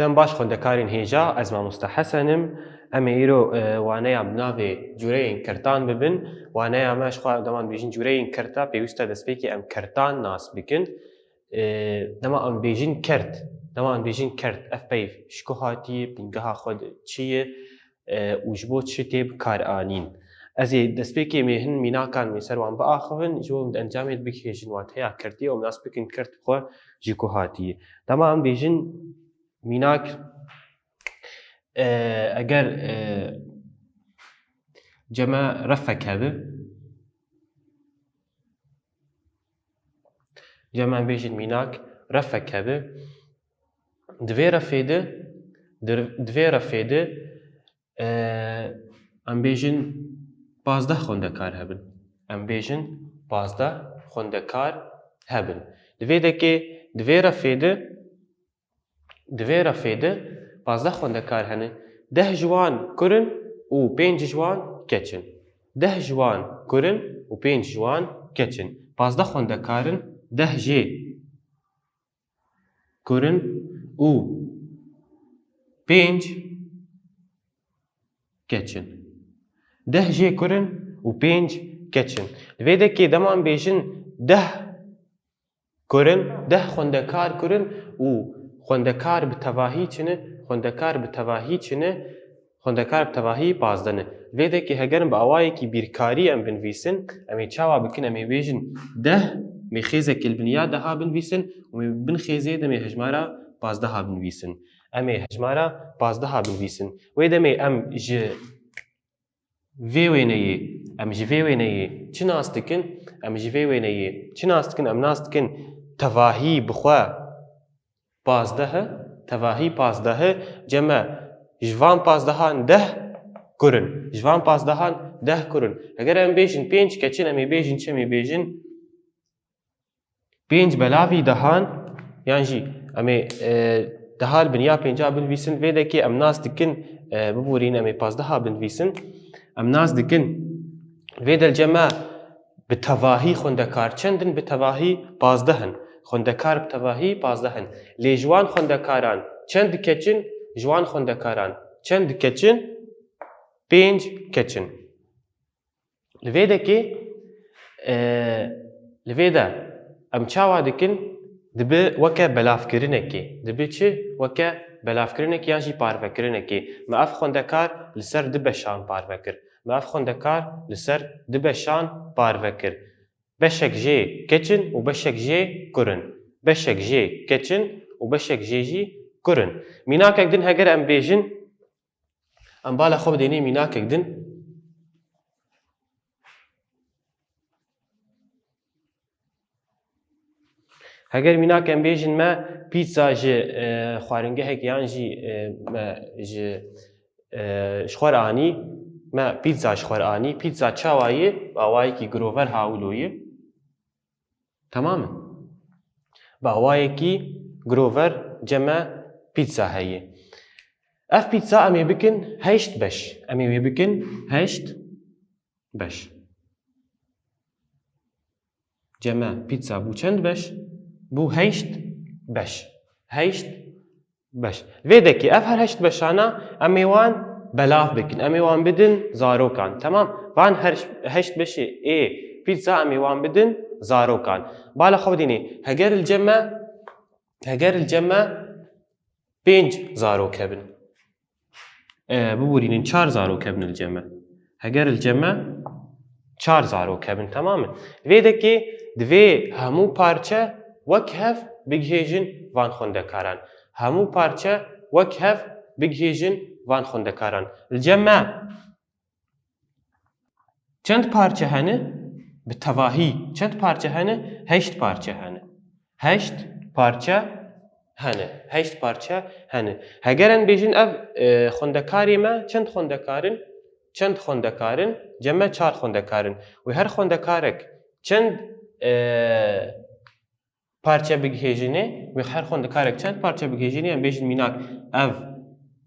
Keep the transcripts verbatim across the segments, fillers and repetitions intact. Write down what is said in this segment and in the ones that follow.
Em baş xwendekarên hêja, ez mamoste Hesen im. Em ê îro, e, waneya bi navê cûreyên kirtan bibin. Waneya me ji xwe dema em bêjin cûreyên kirta, pêwîst e destpêkê em kirtan nas bikin. E, dema em bêjin kirt, dema em bêjin kirt, ev peyv ji ku hatiye, bingeha xwe de çi ye, e, û ji bo çi tê bi kar anîn. Ez ê destpêkê em ê hin mînakan em ê ser wan biaxivin, ji bo em di encamê de bigihêjin wateya kirtî û em nas bikin kirt bi xwe ji ku hatiye. Dema em bêjin mînak, e, eger, e, ceme refek hebe, ceme em bêjin mînak refek hebe, di vê refê de, di, di vê refê de, e, em bêjin pazdeh xwendekar hebin. Em bêjin pazdeh xwendekar hebin. Di vê dekê, di vê refê de, di vê refê de pazdeh xwendekar hene. Deh ji wan kur in û pênc ji wan keç in. Deh ji wan kur in û pênc ji wan keç in. Pazdeh xwendekar in, deh jê kur in û pênc keç in. Deh jê kur in û pênc keç in. Li vê dekê dema em bêjin deh kur in, deh xwendekar kur in û xwendekar bi tevahî çi ne, xwendekar bi tevahî çi ne, xwendekar bi tevahî pazdeh ne. Vê dekê heger em bi awayekî bîrkarî em binivîsin, em ê çawa bikin? Em ê bêjin deh, em ê xêzekê li bin ya deha binivîsin û em ê bin xêzê de em ê hejmara pazdeha binivîsin. Em ê hejmara pazdeha binivîsin. Wê demê em ji vê wêneyê, em ji vê wêneyê çi nas dikin? Em ji vê wêneyê çi nas dikin? Em nas dikin tevahî bi xwe pazdeh e, tevahî pazdeh e, ceme ji van pazdehan deh kur in. Ji van pazdehan deh kur in. Heger em bêjin pênc keç in, em ê bêjin çi? Em ê bêjin pênc belavî dehan, yan jî em ê, e, deha li bin ya pênca binivîsin. Vê dekê em nas dikin, e, biborîn, em ê pazdeha binivîsin. Em nas dikin, vê de ceme bi tevahî xwendekar çend in? Bi tevahî pazdeh in. Xwendekar bi tevahî pazdeh in. Lê ji wan xwendekaran çend keç in? Ji wan xwendekaran çend keç in? Pênc keç in. Li vê dekê, e, li vê de em çawa dikin? Dibi weke belavkirinekê. Dibi çi? Weke belavkirinekê yan jî parvekirinekê. Me ev xwendekar li ser du beşan parve kir. Me ev xwendekar li ser du beşan parve kir. Beşek jê keç in û beşek jê kur in. Beşek jê keç in û beşek jê jî kur in. Mînakek din heger em bêjin, em bala xwe bidênê mînakek din. Heger mînak em bêjin me pîtsa ji, e, xwaringehek yan jî, e, me ji, e, ji xwe re anî, me pîtsa ji xwe re anî. Pîtsa çawa ye? Bi awayekî girover hawilo ye. Temam e. Bi awayekî girover ceme pîtsa heye. Ev pîtsa em ê bikin heşt beş. Em ê wê bikin heşt beş. Ceme pîtsa bû çend beş? Bû heşt beş. Heşt beş. Vê dekê ev her heşt beşana em ê wan belav bikin. Em ê wan bidin zarokan. Temam? Van her heşt beşê ê pîtsa em ê wan bidin zarokan. Bala xwe bidînê. Heger li ceme, heger li ceme pênc zarok hebin. E, biborînin çar zarok hebin li ceme. Heger li ceme çar zarok hebin, temam e. Vê dekê divê hemû parçe wek hev bigihêjin van xwendekaran. Hemû parçe wek hev bigihêjin van xwendekaran. Li ceme çend parçe hene? Bi tevahî çend parçe hene? Heşt parçe hene. Heşt parçe hene. Heşt parçe hene. Heger em bêjin ev, e, xwendekarê me çend xwendekar in? Çend xwendekar in? Ceme çar xwendekar in. Wê her xwendekarek çend, e, parçe bigihêjinê? Wê her xwendekarek çend parçe bigihêjinê? Em bêjin mînak ev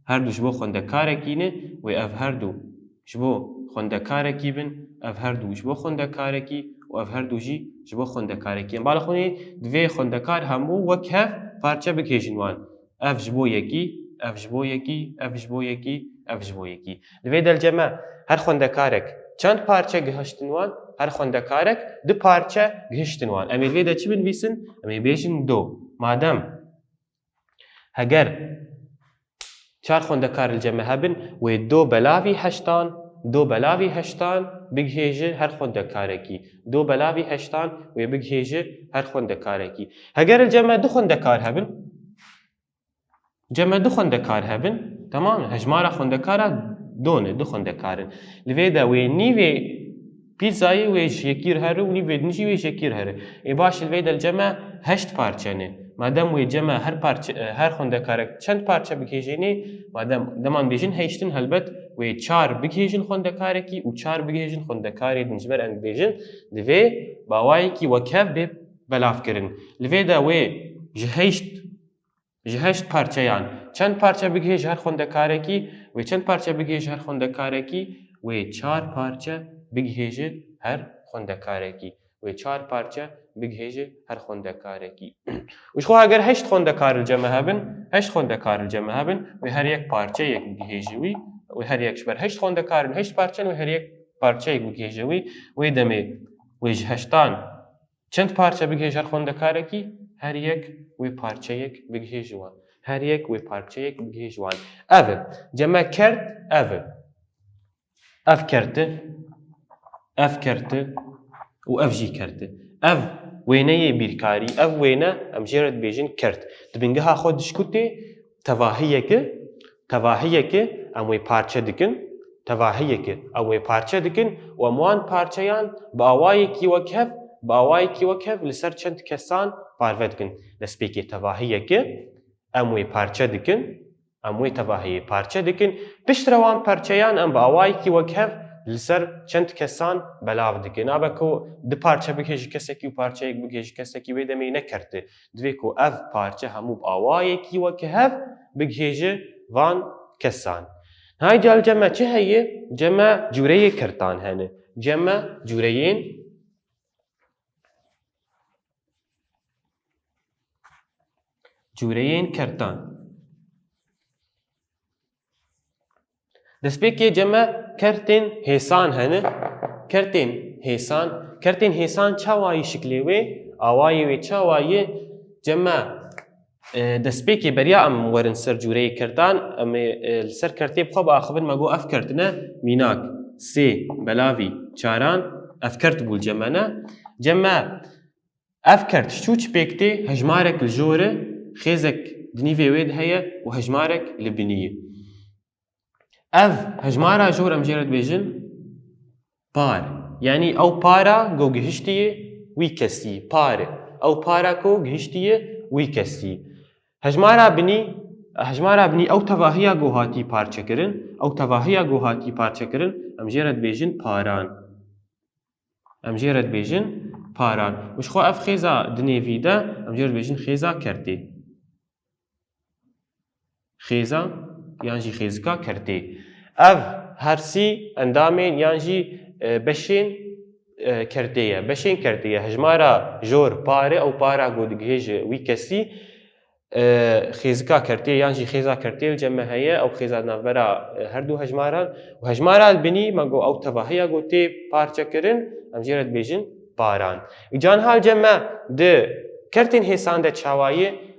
her du ji bo xwendekarekî ne, wê ev her du ji bo xwendekarekî bin, ev her du ji bo xwendekarekî û ev her du jî ji bo xwendekarekî. Em bala xwe nê divê xwendekar hemû wek hev parçe bigihêjin wan. Ev ji bo yekî, ev ji bo yekî, ev ji bo yekî, ev ji bo yekî. Li vê de li cem me her xwendekarek çend parçe gihiştin wan? Her xwendekarek du parçe gihiştin wan. Em ê li vê de çi binivîsin? Em ê bêjin do. Madem heger çar xwendekar li cem me hebin, wê do belavî heştan, do belavî heştan bigihêje her xwendekarekî. Do belavî heştan wê bigihêje her xwendekarekî. Heger li cem me du xwendekar hebin, cem me du xwendekar hebin, temam e. Hejmara xwendekara do ne, du xwendekar in. Li vê de wê nîvê pîzayê wê ji yekî re here û nîvê din jî wê ji yekî re here. Ê baş, li vê de li cem me heşt parçe ne. Madem wê cem me her parçe, e, her xwendekarek çend parçe bigihêjê ne, madem dema em bêjin heştin, helbet wê çar bigihêjin xwendekarekî û çar bigihêjin xwendekarê din. Ji ber em dibêjin, divê bi awayekî wekhev bê belavkirin. Li vê de wê ji heşt, ji heşt parçeyan çend parçe bigihêje her xwendekarekî, wê çend parçe bigihêje her xwendekarekî, wê çar parçe bigihêje her xwendekarekî. Wê çar parçe bigihêje her xwendekarekî. Û ji xwe heger heşt xwendekar li cem me hebin, heşt xwendekar li cem me hebin, wê her yek parçeyek bigihêje wî, wê her yek ji ber heşt xwendekar in, heşt parçe in, wê her yek parçeyek bigihêje wî, wê demê wê ji heştan çend parçe bigihêje her xwendekarekî, her yek wê parçeyek bigihêje wan. Her yek wê parçeyek bigihêje wan. Ev e. Cem me kert, ev e. Ev kert e, ev kert e û ev jî kert e. Ev wêneyê bîrkarî, ev wêne em jê re dibêjin kert. Di bingeha xwe dişkutê tevahiyek e, tevahiyek e, em wê parçe dikin, tevahiyek e, em wê parçe dikin û em wan parçeyan bi awayekî wekhev, bi awayekî wekhev li ser çend kesan parve dikin. Destpêkê tevahiyek e, em wê parçe dikin, em wê tevahiyê parçe dikin. Piştre wan parçeyan em bi awayekî wekhev li ser çend kesan belav dikin. Nabe ku du parçe bigihêje kesekî û parçeyek bigihêje kesekî, wê demê ne kert e. Divê ku ev parçe hemû bi awayekî wekhev bigihêje van kesan. Hay ca li cem me çi heye? Cem me cûreyê kertan hene. Cem me cûreyên Cûreyên kertan. Destpêkê cem me kertên hêsan hene. Kertên hêsan, kertên hêsan çawayî şiklê wê, awayê wê çawayî? Cem me, e, destpêkê beriya em werin ser cûreyê kertan, em ê, e, li ser kertê bi xwe biaxivin, me got ev kert ne, mînak, sê, belavî, çaran, ev kert bû li cem me ne. Cem me, Ev kert ji çû çi pêk tê? Hejmarek li jor e, xêzek di nîvê wê de heye û hejmarek li binî ye. Ev hejmara jor em jê re dibêjin par. Yanî ew para ku gihiştiye wî kesî. Par e. Ew para ku gihiştiye wî kesî. Hejmara binî, hejmara binî ew tevahiya ku hatî parçekirin, ew tevahiya ku hatî parçekirin, em jê re dibêjin paran. Em jê re dibêjin paran. Û ji xwe ev xêza di nêvî de, em jê re dibêjin xêza kertê. Xêza yan jî xêzika kertê. Ev her sî endamên yan jî, e, beşên, e, kertê ye. Beşên kertê ye. Hejmara jor par e, ew para ku digihêje wî kesî. E, xêzika kertê yan jî xêza kertê li cem me heye, ew xêza di navbera, e, her du hejmaran. Û hejmara binî, me got ew tevahiya ku tê parçekirin, em jê re dibêjin paran. Îca niha li cem me di kertên hêsan de çawa ye?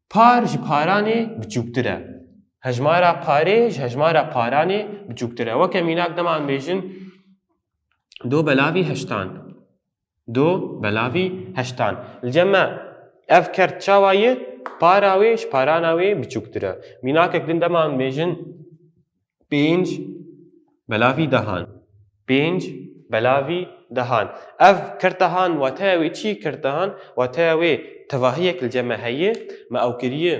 Par ji paranê biçûktir e. Hejmara parê ji hejmara paranê biçûktir e. Weke mînak dema em bêjin do belavî heştan. Do belavî heştan. Li cem me ev kert çawa ye? Para wê ji parana wê biçûktir e. Mînakek din dema em bêjin pênc belavî dehan. Pênc belavî dehan. Ev kert dehan wateya wê çi? Kert dehan wateya wê tevahiyek li cem me heye. Me ew kiriye,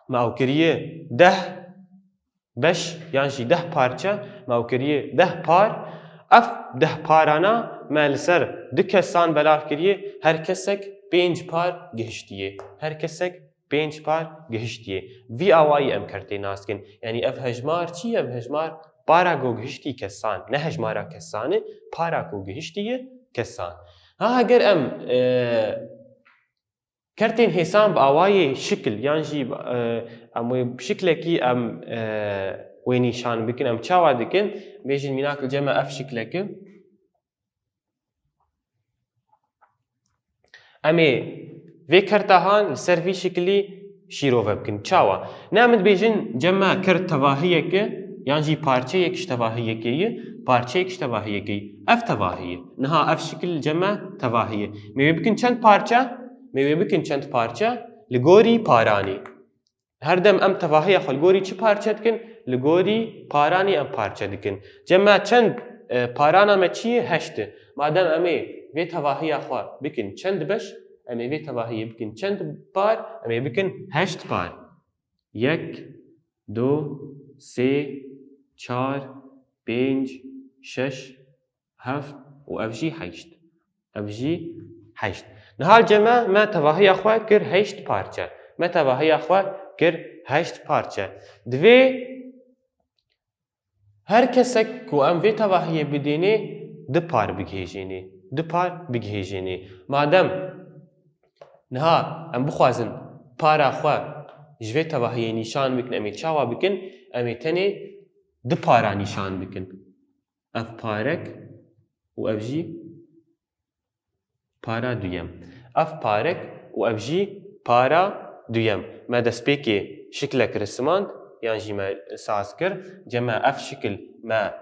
me ew kiriye deh beş yan jî deh parçe, me ew kiriye deh par. Ev deh parana me li ser du kesan belav kiriye, her kesek pênc par gihiştiye. Her kesek pênc par gihiştiye. Vî awayî em kertê nas dikin. Yanî ev hejmar çi ye? Ev hejmar para ku gihiştî kesan. Ne hejmara kesan e, para ku gihiştiye kesan. Ha, heger em, e, Kertên hêsan bi awayê şikil yan jî, e, em wê bi şiklekî em, e, wê nîşan bikin, em çawa dikin? Bêjin mînak li cem me ev şiklek e. Em ê vê kerta han li ser vî şikilî şîrove bikin. Çawa? Ne em dibêjin cem me kir tevahiyek e, yan jî parçeyek ji tevahiyekê ye, parçeyek ji tevahiyekê ye. Ev tevahî ye. Niha ev şikil cem me tevahî ye. Em ê wê bikin çend parçe? Em ê wê bikin çend parçe? Li gorî paranî. Her dem em tevahiya xwe li gorî çi parçe dikin? Li gorî paranî em parçe dikin. Cem me çend, e, parana me çi ye? Heşt e. Madem em ê vê tevahiya xwe bikin çend beş, em ê vê tevahiyê bikin çend par? Em ê bikin heşt par. Yek, du, sê, çar, pênc, şeş, heft û ev jî heşt. Ev jî heşt. Niha li cem me, me tevahiya xwe kir heşt parçe. Me tevahiya xwe kir heşt parçe. Divê her kesek ku em vê tevahiyê bidînê, du par bigihêjênê. Du par bigihêjênê. Madem niha em bixwazin para xwe ji vê tevahiyê nîşan bikin, em ê çawa bikin? Em ê tenê du para nîşan bikin. Ev parek û ev jî para duyem. Ev parek û ev jî para duyem. Me destpêkê şiklek risimand, yan jî me saz kir. Cem me ev şikil me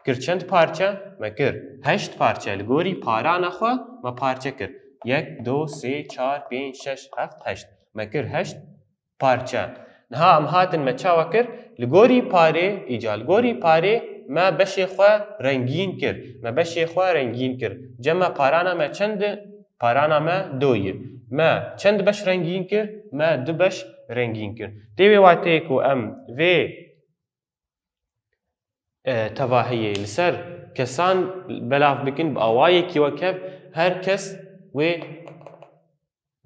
kir çend parçe? Me kir heşt parçe. Li gorî parana xwe me parçe kir. Yek, du, sê, çar, pênc, şeş, heft, heşt. Me kir heşt parçe. Niha em hatin me çawa kir? Li gorî parê, îca li gorî parê me beşê xwe rengîn kir. Me beşê xwe rengîn kir. Cem me parana me çend e? Parana me du ye. Me çend beş rengîn kir? Me du beş rengîn kir. Tê wê wateyê ku em vê, e, tevahiyê li ser kesan belav bikin, bi awayekî wek hev, her kes wê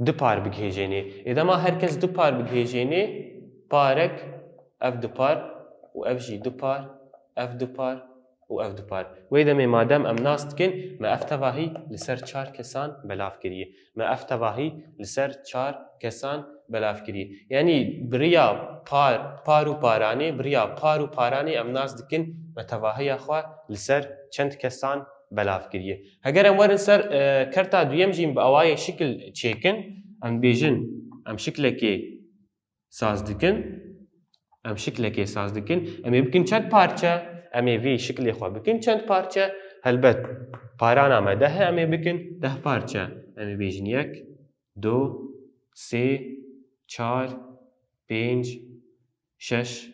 du par bigihêjênê. Ê dema her kes du par bigihêjênê, parek, ev du par û ev jî du par, ev du par û ev du par. Wê demê madem em nas dikin, me ev tevahî li ser çar kesan belav kiriye. Me ev tevahî li ser çar kesan belav kiriye. Yanî bi riya par, par û paranê, bi riya par û paranê em nas dikin me tevahiya xwe li ser çend kesan belav kiriye. Heger em werin ser, e, kerta duyem jî bi awayê şikil çêkin, em dibêjin, em şiklekê saz dikin, em şiklekê saz dikin, em ê bikin çend parçe? Em ê vî şiklê xwe bikin çend parçe? Helbet, parana me deh e, em ê bikin deh parçe. Em ê bêjin yek, du, sê, çar, pênc, şeş,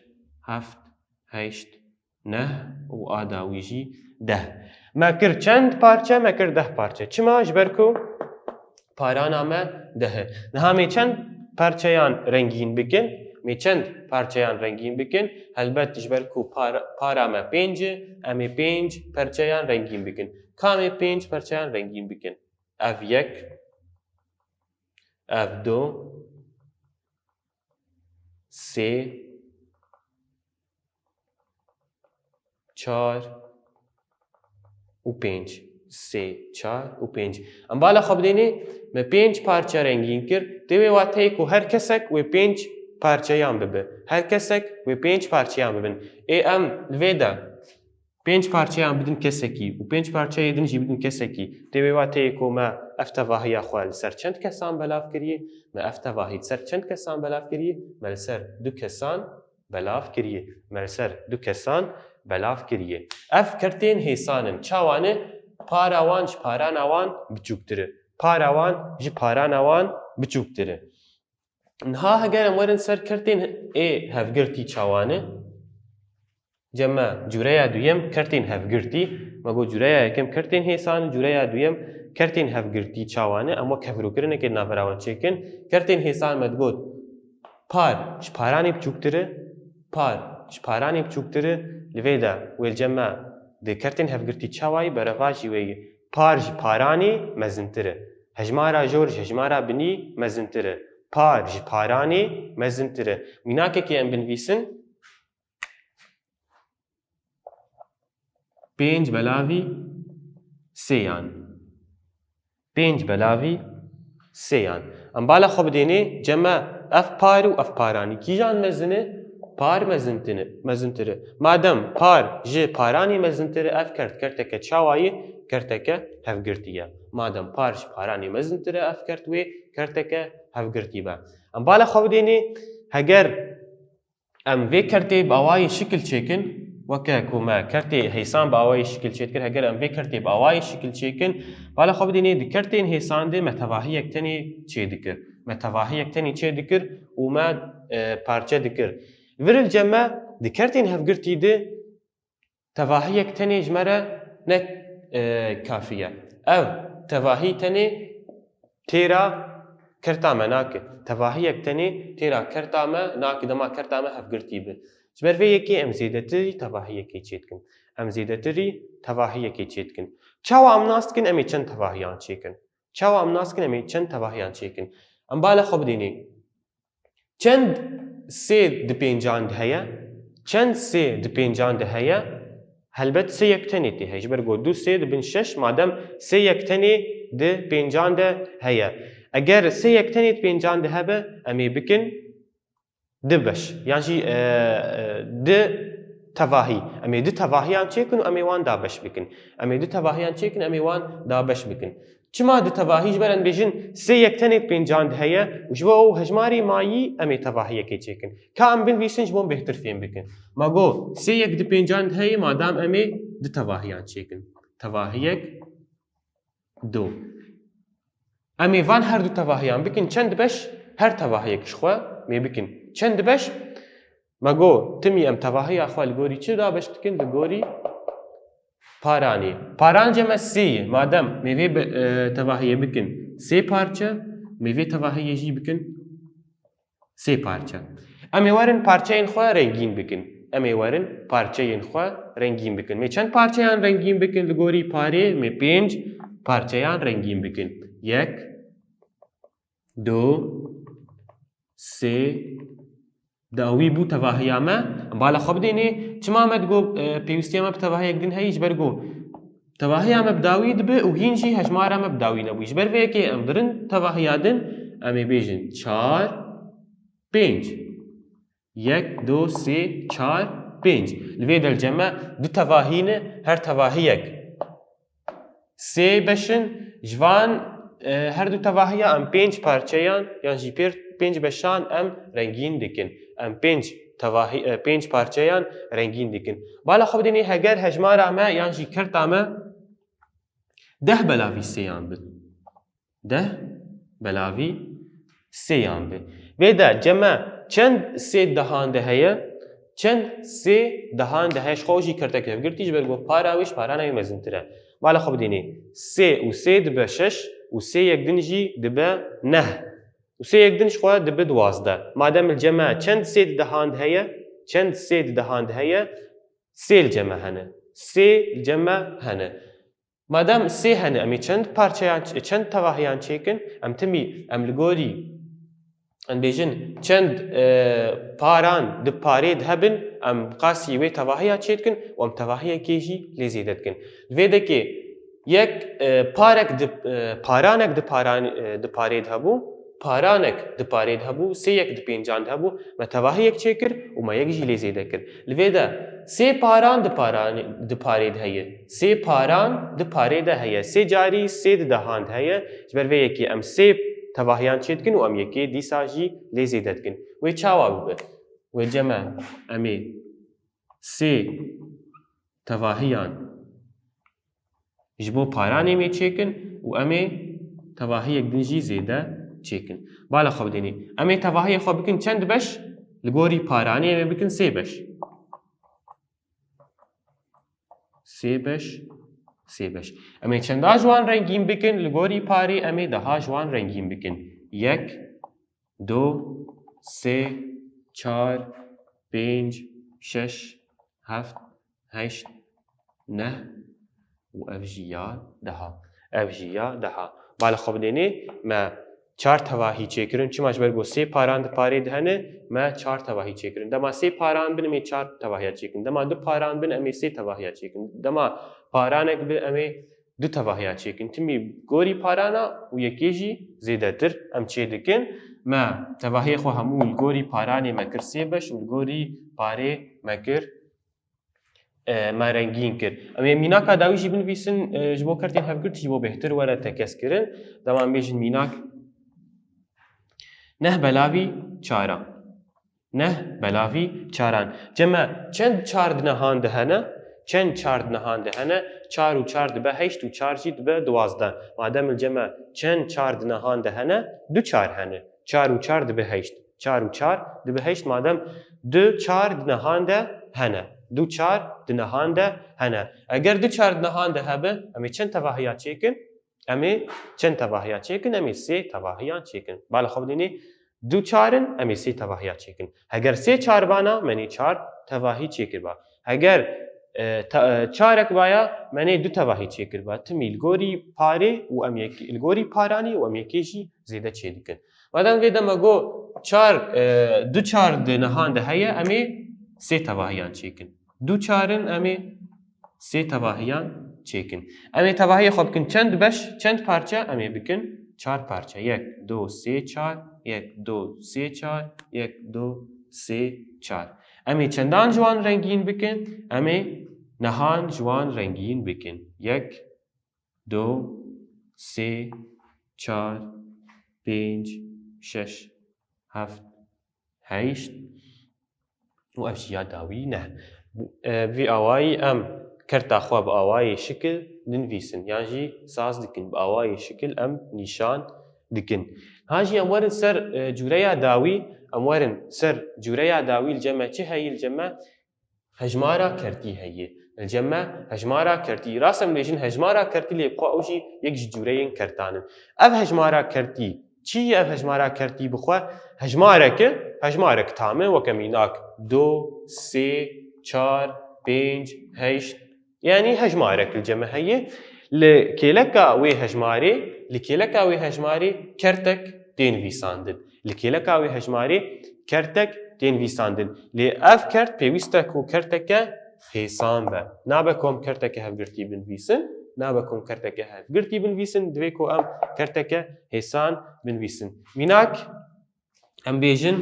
heft, heşt, neh û a dawî jî deh. Me kir çend parçe? Me kir deh parçe. Çima? Ji ber ku parana me deh e. Niha em ê çend parçeyan rengîn bikin? Em ê çend parçeyan rengîn bikin? Helbet ji ber ku para, para me pênc e, em ê pênc parçeyan rengîn bikin. Ka em ê pênc parçeyan rengîn bikin? Ev yek, ev du, sê, çar û pênc. Sê, çar û pênc. Em bala xwe bidênê, me pênc parçe rengîn kir. Tê wê wateyê ku her kesek wê pênc parçeyan bibe. Her kesek wê pênc parçeyan bibin. Ê em li vê de pênc parçeyan bidin kesekî û pênc parçeyê din jî bidin kesekî. Tê wê wateyê ku me ev tevahiya xwe li ser çend kesan belav kiriye? Me ev tevahî li ser çend kesan belav kiriye? Me li ser du kesan belav kiriye. Me li ser du kesan belav kiriye. Ev kertên hêsan in. Çawa ne? Para wan ji parana wan biçûktir e. Para wan ji parana wan biçûktir e. Niha heger em werin ser kertên ê hevgirtî çawa ne? Cem me cûreya duyem kertên hevgirtî, me got cûreya yekem kertên hêsan, cûreya duyem kertên hevgirtî çawa ne? Em wek hevrokirinekê di navbera wan çêkin. Kertên hêsan me digot par ji paranê biçûktir e, par ji paranê biçûktir e, li vê de wê li cem me di kertên hevgirtî çawa yî, berevajî wê yî. Par ji paranê mezintir e. Hejmara jor ji hejmara binî mezintir e. Par ji paranê mezintir e. Mînakekê em binivîsin. Pênc belavî sêyan. Pênc belavî sêyan. Em bala xwe bidênê ceme ev par û ev paranî. Kîjan mezin e? Par mezintir e, mezintir e. Madem par ji paranî mezintir e, ev kert kerteke çawayî, kerteke hevgirtî ye. Madem par ji paranî mezintir e, ev kert wê kerteke hevgirtî be. Em bala xwe bidênê, heger em vê kertê bi awayî şikil çêkin, weke ku me kertê hêsan bi awayî şikil çêdikir, heger em vê kertê bi awayî şikil çêkin, bala xwe bidînê di kertên hêsan de me tevahiyek tenê çêdikir. Me tevahiyek tenê çêdikir û me, e, parçe dikir. Vir li cem me di kertên hevgirtî de tevahiyek tenê ji me re ne, e, kafî ye. Ev tevahî tenê têra kerta me nake. Tevahiyek tenê têra kerta me nake, dema kerta me hevgirtî be. Ji ber vê yekê em zêdetirî tevahiyekê çêdikin. Em zêdetirî tevahiyekê çêdikin. Çawa em nas dikin, em ê çend tevahiyan çêkin? Çawa em nas dikin, em ê çend tevahiyan çêkin? Em bala xwe bidênê. Çend sê di pêncan de heye? Çend sê di pêncan de heye? Helbet sê yek tenê tê heye. Ji ber ku du sê dibin şeş, madem sê yek tenê di pêncan de heye. Eger sê yek tenê di pêncan de hebe, em ê bikin du beş. Yan jî, e, e, du tevahî. Em ê du tevahiyan çêkin û em ê wan dabeş bikin. Em ê du tevahiyan çêkin, em ê wan dabeş bikin. Çima du tevahî? Ji ber em bêjin sê yek tenê di pêncan de heye û ji bo ew hejmarê mayî em ê tevahiyekê çêkin. Ka em binivîsin ji bo em bêhtir fêm bikin. Me got sê yek di pêncan de heye, madam em ê du tevahiyan çêkin. Tevahiyek du. Em ê van her du tevahiyan bikin çend beş, her tevahiyek ji xwe mê bikin çend beş. Me got, timî em tevahiya xwe li gorî çi dabeş dikin? Li gorî paranê. Paran ceme sê ye. Madem mê vê bi, e, tevahiyê bikin sê parçe, mê vê tevahiyê jî bikin sê parçe. Em ê werin parçeyên xwe rengîn bikin. Em ê werin parçeyên xwe rengîn bikin. Mê çend parçeyan rengîn bikin li gorî parê? Mê pênc parçeyan rengîn bikin. Yek, du, sê, da wî bû tevahiya me. Em bala xwe bidênê. Çima me digot, e, pêwîstiya me bi tevahiyek din heyî? Ji ber ku tevahiya me bi dawî dibe û hîn jî hejmara me bi dawî nebû. Ji ber vê yekê em birin tevahiya din, em ê bêjin çar, pênc. Yek, du, sê, çar, pênc. Li vê dercê me du tevahî ne, her tevahiyek sê beş in, ji van, e, her du tevahiya em pênc parçeyan yan jî pêr-, pênc beşan em rengîn dikin. Em pênc tevahî, e, pênc parçeyan rengîn dikin. Bala xwe bidênê, heger hejmara me yan jî kerta me deh belavî sêyan bin. Deh belavî sêyan be. Vê de ceme çend sê dehan de heye? Çend sê dehan de heye? Ji xwe jî kertek hevgirtî, ji ber ku para wê ji parana wê mezintir e. Bala xwe bidînê. Sê û sê dibe şeş û sê yek din jî dibe neh. Û sê yek din ji xwe dibe duwazdeh. Madem li ceme çend sê di dehan de heye? Çend sê di dehan de heye? Sê li ceme hene. Sê li ceme hene. Madem sê hene, em ê çend parçeyan, çend tevahiyan çêkin? Em timî, em li gorî, em bêjin, çend, e, paran di parê de hebin, em qasî wê tevahiya çêdikin û em tevahiyekê jî lê zêde dikin. Li vê dekê yek, e, parek di, e, paranek di paran, e, di parê de hebû, paranek di parê de hebû, sê yek di pêncan de hebû, me tevahiyek çêkir û me yek jî lê zêde kir. Li vê de sê paran di paran, di parê de heye. Sê paran di parê de heye. Sê carî sê di dehan de heye. Ji ber vê yekê em sê tevahiyan çêdikin û em yekê dîsa jî lê zêde dikin. Wê çawa bibe? Wê ceme em ê sê tevahiyan ji bo paranê em ê çêkin û em ê tevahiyek din jî zêde çêkin. Bala xwe bidênê. Em ê tevahiyê xwe bikin çend beş? Li gorî paranê em ê bikin sê beş. Sê beş, sê beş. Em ê çenda ji wan rengîn bikin? Li gorî parê em ê deha ji wan rengîn bikin. Yek, du, sê, çar, pênc, şeş, heft, heşt, neh û ev jî ya deha. Ev jî ya deha. Bala xwe bidênê, me çar tevahî çêkirin. Çima? Ji ber ku sê paran di parê de hene, me çar tevahî çêkirin. Dema sê paran bin, em ê çar tevahiya çêkin. Dema du paran bin, em ê sê tevahiya çêkin. Dema paranek bi, em ê du tevahiya çêkin. Timî gorî parana û yekê jî zêdetir em çê dikin. Me tevahiyê xwe hemû li gorî paranê me kir sê beş û li gorî parê me kir, e, me rengîn kir. Em ê mînaka dawî jî binivîsin, e, ji bo kertên hevgirtî ji bo bêhtir were tekez kirin. Dema em bêjin mînak neh belavî çaran. Neh belavî çaran. Ceme çend çar di nehan de hene? Çend çar di nehan de hene? Çar û çar dibe heşt û çar jî dibe duwazdeh. Madem li ceme çend çar di nehan de hene? Du çar hene. Çar û çar dibe heşt. Çar û çar dibe heşt, madem du çar di nehan de hene. Du çar di nehan de hene. Eger du çar di nehan de hebe, em ê çend tevahiya çêkin? Em ê çend tevahiya çêkin? Em ê sê tevahiyan çêkin. Bala xwe bidînê, du çar in, em ê sê tevahiya çêkin. Heger sê çar bana, me nê çar tevahî çêkirba. Heger, e, te-, e, çarek baya, me nê du tevahî çêkirba. Timî li gorî parê û em yek-, li gorî paranî û em yekê jî zêde çê dikin. Madem vê de me got çar, e, du çar di nehan de heye, em ê sê tevahiyan çêkin. Du çar in, em ê sê tevahiyan çêkin. Em ê tevahiyê xwe bikin çend beş, çend parçe? Em ê bikin çar parçe. Yek, du, sê, çar, yek, du, sê, çar, yek, du, sê, çar. Em ê çendan ji wan rengîn bikin? Em ê nehan ji wan rengîn bikin. Yek, du, sê, çar, pênc, şeş, heft, heşt û ev jî ya dawî neh. E, vî awayî em kerta xwe bi awayê şikil dinivîsin, yan jî saz dikin, bi awayê şikil em nîşan dikin. Ha jî em werin ser, e, cûreya dawî, em werin ser cûreya dawî, li cem me çi heyî? Li cem me hejmara kertî heye. Li cem me hejmara kertî. Rast em bêjin hejmara kertî, lê bi xwe ew jî yek ji cûreyên kertan in. Ev hejmara kertî çi ye? Ev hejmara kertî bi xwe hejmarek e, hejmarek tam e, weke mînak du, sê, çar, pênc, heşt. Yanî hejmarek li cem me heye. Li kêleka wê hejmarê, li kêleka wê hejmarê kertek tê nivîsandin. Li kêleka wê hejmarê kertek tê nivîsandin. Lê ev kert pêwîst e ku kerteke hêsan be. Nabe ku em kerteke hevgirtî binivîsin, nabe ku em kerteke hevgirtî binivîsin, divê ku em kerteke hêsan binivîsin. Mînak, em bêjin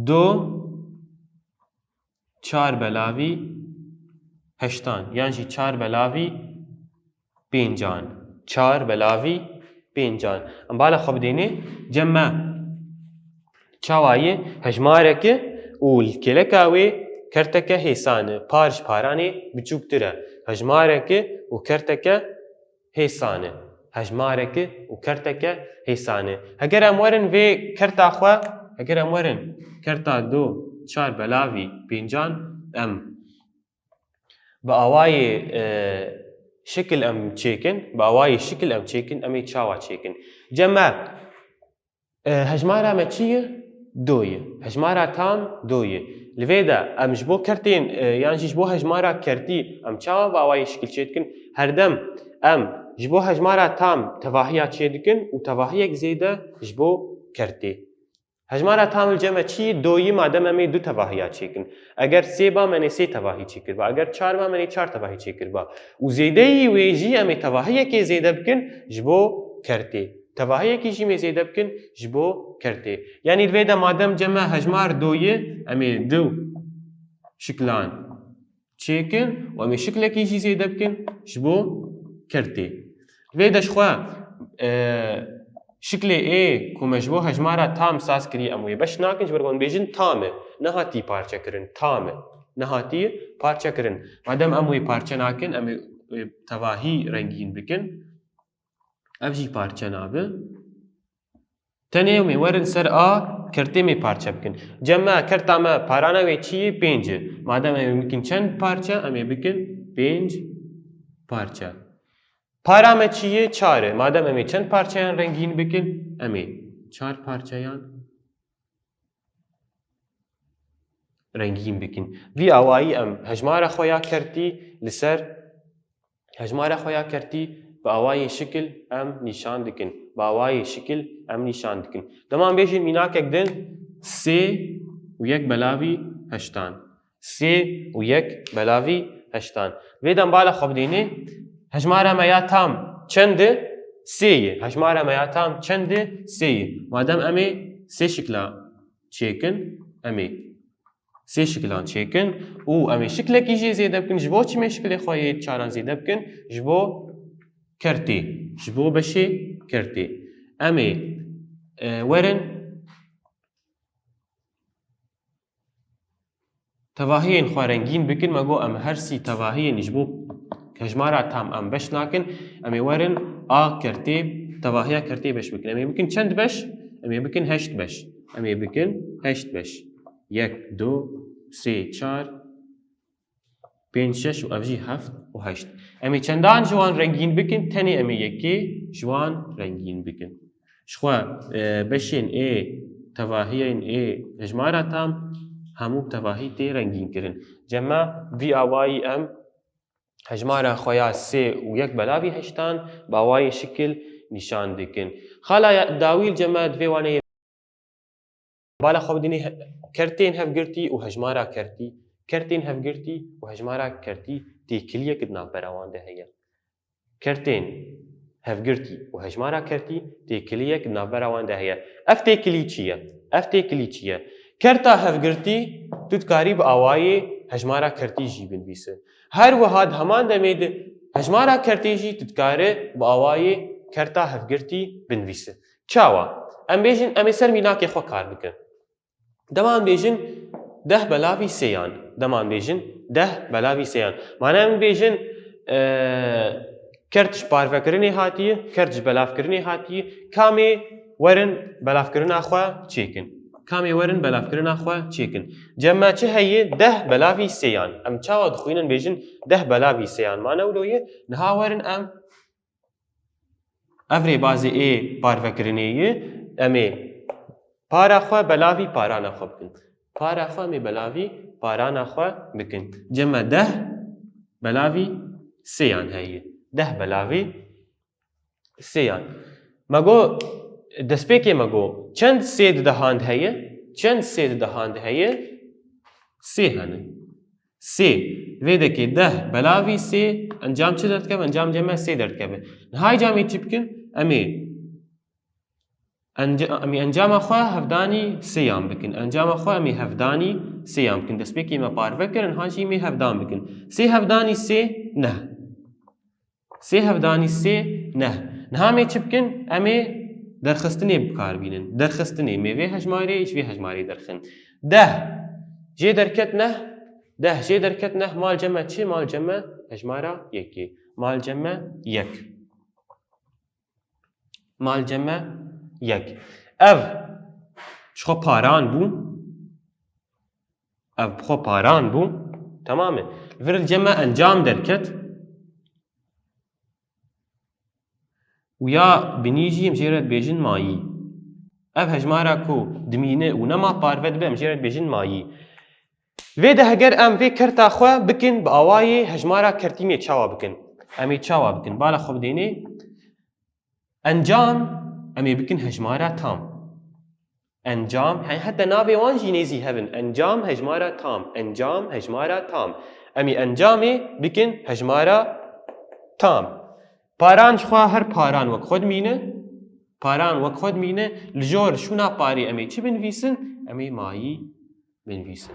du çar belavî heştan, yan jî çar belavî pêncan. Çar belavî pêncan. Em bala xwe bidênê, cem me çawa ye? Hejmarek e û li kêleka wê kerteke hêsan e. Par ji paranê biçûktir e. Hejmarek e û kerteke hêsan e. Hejmarek e û kerteke hêsan e. Heger em werin vê kerta xwe, heger em werin kerta du çar belavî pêncan, em bi awayê, e, şikil em çêkin, bi awayê şikil em çêkin, em ê çawa çêkin? Cem me, e, hejmara me çi ye? Du ye. Hejmara tam du ye. Li vê de em ji bo kertên, e, yan jî ji bo hejmara kertî em çawa bi awayê şikil çêdikin? Herdem em ji bo hejmara tam tevahiya çêdikin û tevahiyek zêde ji bo kertê. Hejmara tam li cem me çi ye? Du ye, madem em ê du tevahiya çêkin. Eger sê ba, me nê sê tevahî çêkirba. Eger çar ba, me nê çar tevahî çêkirba. Û zêdeyî wê jî em ê tevahiyekê zêde bikin ji bo kertê. Tevahiyekê jî em ê zêde bikin ji bo kertê. Yanî li vê de madem cem me hejmar du ye, em ê du şiklan çêkin û em ê şiklekî jî zêde bikin ji bo kertê. Vê de ji xwe, e, şiklê ê ku me ji bo hejmara tam saz kirî, em wê beş nakin, ji ber ku em bêjin tam e, nehatî parçekirin, tam e, nehatî parçekirin. Madem em wê parçe nakin, em ê, ê tevahî rengîn bikin. Ev jî parçe nabe. Tenê em ê werin ser a kertê, em ê parçe bikin. Cem me, kerta me, parana wê çi ye? Pênc e. Madem em ê bikin çend parçe? Em ê bikin pênc parçe. Para me çi ye? Çar e. Madem em ê çend parçeyan rengîn bikin? Em ê çar parçeyan rengîn bikin. Vî awayî em hejmara xwe ya kertî li ser Hejmara xwe ya kertî bi awayê şikil em nîşan dikin. Bi awayê şikil em nîşan dikin. Dema em bêjin mînakek din, sê û yek belavî heştan. Sê û yek belavî heştan. Vê de em bala xwe bidînê, Hejmara me ya tam çend e? Sê ye. Hejmara me ya tam çend e? Sê ye. Madem em ê sê şikla çêkin, em ê sê şiklan çêkin û em ê şiklekî jê zêde bikin. Ji bo çi em ê şiklê xwe yê çaran zêde bikin? Ji bo kertê. Ji bo beşê kertê. Em ê, e, werin tevahiyên xwe rengîn bikin. Me got em her sî tevahiyên ji bo hejmara tam em beş nakin. Em ê werin a kertê, tevahiya kertê beş bikin. Em ê bikin çend beş? Em ê bikin heşt beş. Em ê bikin heşt beş. Yek, du, sê, çar, pênc, şeş û ev jî heft û heşt. Em ê çendan ji wan rengîn bikin, tenê em ê yekê ji wan rengîn bikin. Ji xwe, e, beşên ê, tevahiyên ê hejmara tam hemû bi tevahî tê rengîn kirin. Cem me vî awayî em hejmara xwe ya sê û yek belavî heştan bi awayê şikil nîşan dikin. Xala ya dawî li cem me divê wane yê bala xwe bidînê he-, kertên hevgirtî û hejmara kertî, kertên hevgirtî û hejmara kertî têkiliyek di navbera wan de heye. Kertên hevgirtî û hejmara kertî têkiliyek di navbera wan de heye. Ev têkilî çi ye? Ev têkilî çi ye? Kerta hevgirtî tu dikarî bi awayê hejmara kertî jî binivîsî. Her wiha di heman demê de hejmara kertê jî tu dikarî bi awayê kerta hevgirtî binivîsî. Çawa? Em bêjin, em ê ser mînakê xwe kar bikin. Dema em bêjin deh belavî sêyan. Dema em bêjin deh belavî sêyan. Mane em bêjin, e, kert ji parvekirinê hatiye, kert ji belavkirinê hatiye. Kamê werin belavkirina xwe çêkin. Kamê werin belavkirina xwe çêkin. Cem me çi heye? Deh belavî sêyan. Em çawa dixwînin bêjin deh belavî sêyan? Mane wilo ye. Niha werin em ev rêbazê ê parvekirinê ye, em ê para xwe belavî parana xwe bikin. Para xwe em ê belavî parana xwe bikin. Cem me deh belavî sêyan heye. Deh belavî sêyan. Me got, destpêkê me got, çend sê di dehan de heye? Çend sê di dehan de heye? Sê hene. Sê. Vê dekê deh belavî sê, encam çi derdikeve? Encam cem me sê derdikeve. Niha camê çi bikin? Em ê enca-, em ê encama xwe hevdanî sêyan bikin. Encama xwe em ê hevdanî sêyan bikin. Destpêkê me parve kir, niha jî em ê hevdan bikin. Sê hevdanî sê, neh. Sê hevdanî sê, neh. Niha em ê çi bikin? Em ê derxistinê bi kar bînin. Derxistinê, em ê vê hejmarê ji vê hejmarê derxin. Deh jê derket neh, deh jê derket neh, mal cem me çi? Mal cem me hejmara yekê. Mal cem me yek. Mal cem me yek. Ev ji xwe paran bû. Ev bi xwe paran bû. Temam e. Li vir li cem me encam derket. Û ya binî jî em jê re dibêjin mayî. Ev hejmara ku dimîne û nema parve dibe, em jê re dibêjin mayî. Vê de heger em vê kerta xwe bikin bi awayê hejmara kertî, em ê çawa bikin? Em ê çawa bikin? Bala xwe bidênê. Encam, em ê bikin hejmara tam. Encam, he-, heta navê wan jî nêzî hev in. Encam, hejmara tam. Encam, hejmara tam. Em ê encamê bikin hejmara tam. Paran ji xwe her paran wek xwe dimîne. Paran wek xwe dimîne. Li jor şûna parê em ê çi binivîsin? Em ê mayî binivîsin.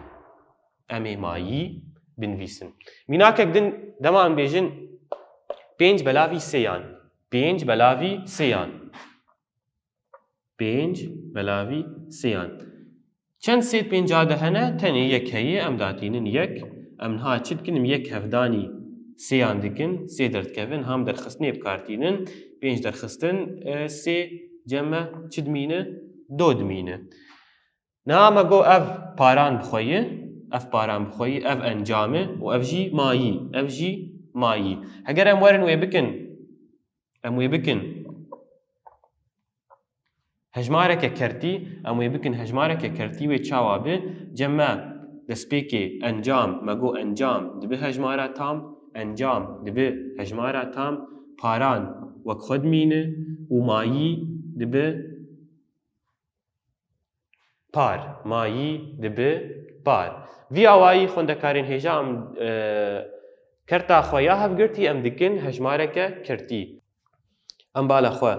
Em ê mayî binivîsin. Mînakek din dema em bêjin pênc belavî sêyan. Pênc belavî sêyan. Pênc belavî sêyan. Çend sê di pênca de hene? Tenê yek heye, em datînin yek. Em niha çi dikin? Em yek hevdanî sêyan dikin, sê derdikevin, ham derxistinê bi kar tînin. Pênc derxistin, e, sê cem me çi dimîne? Do dimîne. Niha me got ev paran bi xwe ye, ev paran bi xwe ye, ev encam e û ev jî mayî, ev jî mayî. Heger em werin wê bikin, em wê bikin hejmareke kertî, em wê bikin hejmareke kertî, wê çawa bi? Cem me destpêkê encam, me got encam dibi hejmara tam, encam dibi hejmara tam, paran wek xwe dimîne û mayî dibi par, mayî dibi par. Vî awayî xwendekarên hêja em, e, Kerta xwe ya hevgirtî em dikin hejmareke kertî. Em bala xwe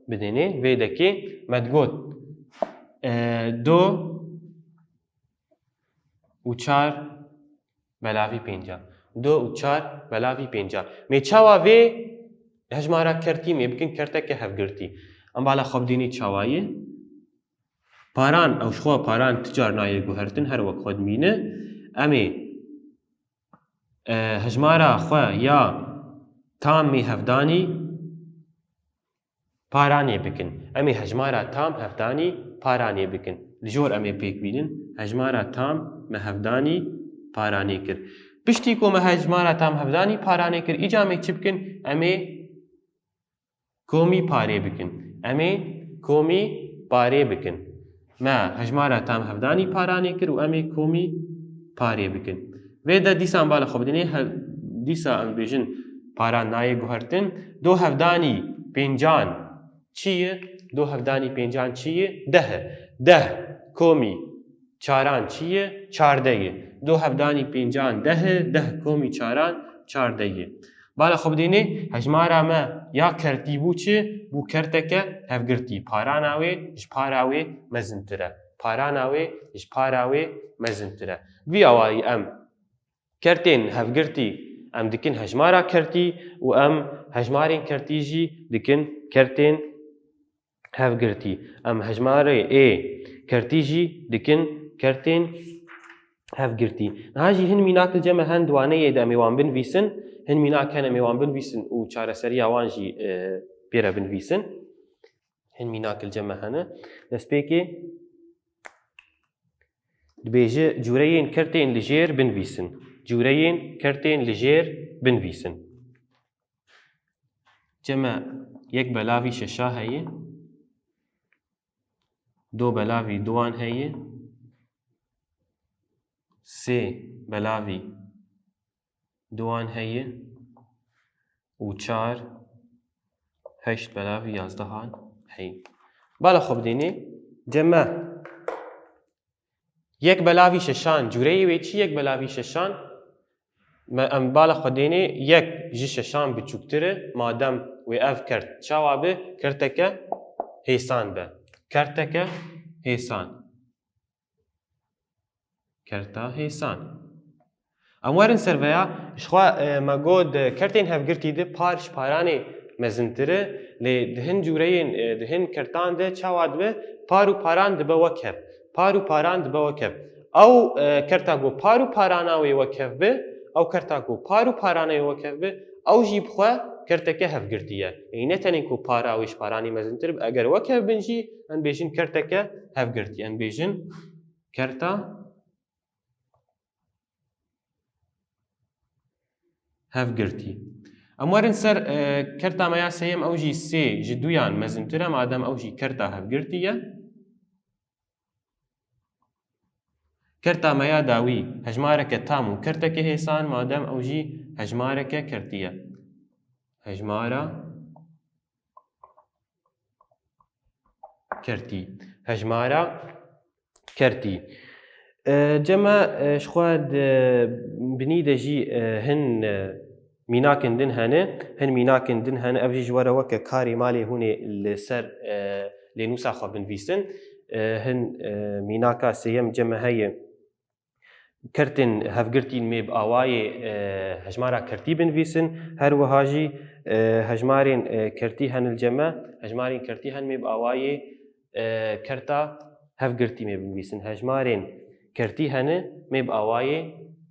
bidênê vê dekê me digot, e, do û çar belavî pênca. Do û çar belavî pênca. Mê çawa vê hejmara kertî mê bikin kerteke hevgirtî. Em bala xwe bidênê çawayî. Paran, ew ji xwe paran ti car nayê guhertin, her wek xwe dimîne. Em ê, e, hejmara xwe ya tam mê hevdanî paranê bikin. Em ê hejmara tam hevdanî paranê bikin. Li jor em ê pêk bînin, hejmara tam me hevdanî paranê kir. Piştî ku me hejmara tam hevdanî paranê kir, îca em ê çi bikin? Em ê komî parê bikin. Em ê komî parê bikin. Me hejmara tam hevdanî paranê kir û em ê komî parê bikin. Vê de dîsa em bala xwe bidinê, he-, dîsa em bêjin paran nayê guhertin. Do hevdanî pêncan çi ye? Do hevdanî pêncan çi ye? Deh e. Deh komî çaran çi ye? Çardeh ye. Do hevdanî pêncan deh e, deh komî çaran çardeh ye. Bala xwe bidênê, hejmara me ya kertî bû çi? Bû kerteke hevgirtî. Parana wê ji para wê mezintir e. Parana wê ji para wê mezintir e. Vî awayî em kertên hevgirtî em dikin hejmara kertî û em hejmarên kertî jî dikin kertên hevgirtî. Em hejmarê ê kertî jî dikin kertên hevgirtî. Niha jî hin mînak li cem me hen di waneyê de em ê wan binivîsin. Hin mînak hene em ê wan binivîsin û çareseriya wan jî, e, pê re binivîsin. Hin mînak li cem me hene. Destpêkê dibêje cûreyên kertên li jêr binivîsin. Cûreyên kertên li jêr binivîsin. Cem me yek belavî şeşa heye. Do belavî duan heye. Sê belavî duan heye. Û çar, heşt belavî yazdehan heye. Bala xwe bidênê. Cem me yek belavî şeşan, cûreyê wê çi yek belavî şeşan? Me, em bala xwe dênê yek ji şeşan biçûktir e, madem wê ev kert çawa be, kerteke hêsan be. Kerteke hêsan. Kerta hêsan. Em werin ser veya, ji xwe, e, me got, di kertên hevgirtî de par ji paranê mezintir e, lê di hin cûreyên, e, di hin kertan de çawa dibe? Par û paran dibe wek hev. Par û paran dibe wek hev. Ew, e, kerta ku par û parana wê wek hev be, ew kerta ku par û parana wê wek hev be, ew jî bi xwe kerteke hevgirtî ye. Ê, ne tenê ku para wê ji paranê mezintir be, eger wek hev bin jî, em bêjin kerteke hevgirtî. Em bêjin kerta hevgirtî. Em werin ser, e, kerta me ya sêyem, ew jî sê ji duyan mezintir e, madem ew jî kerta hevgirtî ye. Kerta me ya dawî hejmareke tam û kerteke hêsan, madem ew jî hejmareke kertî ye. Hejmara kertî. Hejmara kertî. E, cem me, e, ji xwe di binî de jî, e, hin, e, mînakên din hene. Hin mînakên din hene. Ev jî ji we re weke karê malê hûn ê li ser, e, lênûsa xwe binivîsin. E, hin, e, mînaka sêyem cem me heye. Kertên hevgirtî me bi awayê, e, hejmara kertî binivîsin. Her wiha jî, e, hejmarên, e, kertî hene li cem me. Hejmarên kertî hene me bi awayê, e, kerta hevgirtî me binivîsin. Hejmarên kertî hene me bi awayê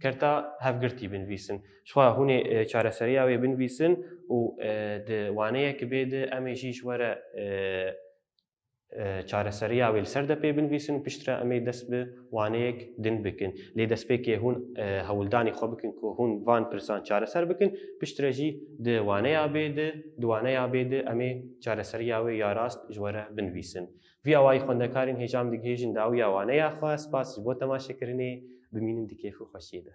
kerta hevgirtî binivîsin. Ji xwe hûn ê, e, çareseriya wê binivîsin û, e, di waneyek bê de em ê jî ji we re, e, e, çareseriya wê li ser de pê binivîsin û piştre em ê dest bi waneyek din bikin. Lê destpêkê hûn, e, hewldanê xwe bikin ku hûn van pirsan çareser bikin, piştre jî di waneya bê de, di waneya bê de em ê çareseriya wê ya rast ji we re binivîsin. Vî awayî xwendekarên hêja em digihêjin dawiya waneya xwe. Spas ji bo temaşekirinê, bimînin di kêf û xweşiyê de.